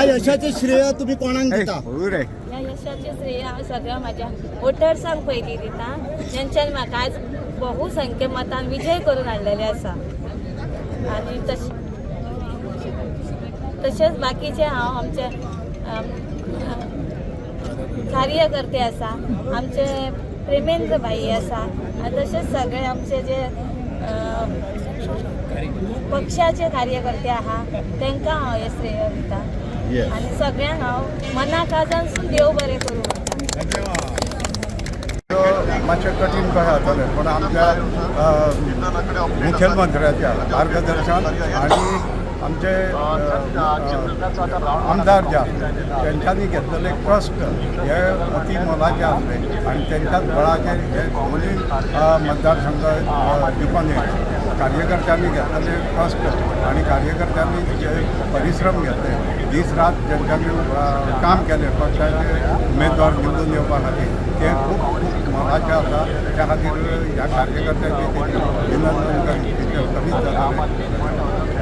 यशाचे श्रेय तुम्ही कोणाक दिता? ह्या यशाचें श्रेय हांव सगळ्या म्हाज्या वोटर्सांक पयलीं दिता, जेंच्यांनी म्हाका आयज बहुसंख्य मतान विजय करून हाडलेले आसा. आनी तशेंच बाकीचे हांव आमचे कार्यकर्ते आसा, आमचे प्रेमेंद्र भाई आसा, आनी तशेंच सगळे आमचे जे पक्षाचे कार्यकर्ते आहा तांकां हांव हें श्रेय दिता. आनी सगळ्यांक हांव मना काळजानसून देव बरें करूं म्हणटा. मातशें कठीण कशें जातालें, पूण आमच्या मुखेलमंत्र्याच्या मार्गदर्शन आनी आमचे आमदार जे आसले तेंच्यांनी घेतलेले कश्ट हे अती मोलाचे आसले आनी तेंच्याच बळाचेर हे दोनूय मतदारसंघ जिखून येयले. कार्यकर्त्यांनी घेतलेले कश्ट आनी कार्यकर्त्यांनी जे परिश्रम घेतले, दीस रात जेंच्यांनी काम केलें पक्षाचे उमेदवार निवडून येवपा खातीर, ते खूब खूब मोलाचें आसा. त्या खातीर ह्या कार्यकर्त्यांचे अभिनंदन करीत कमीच जातलें.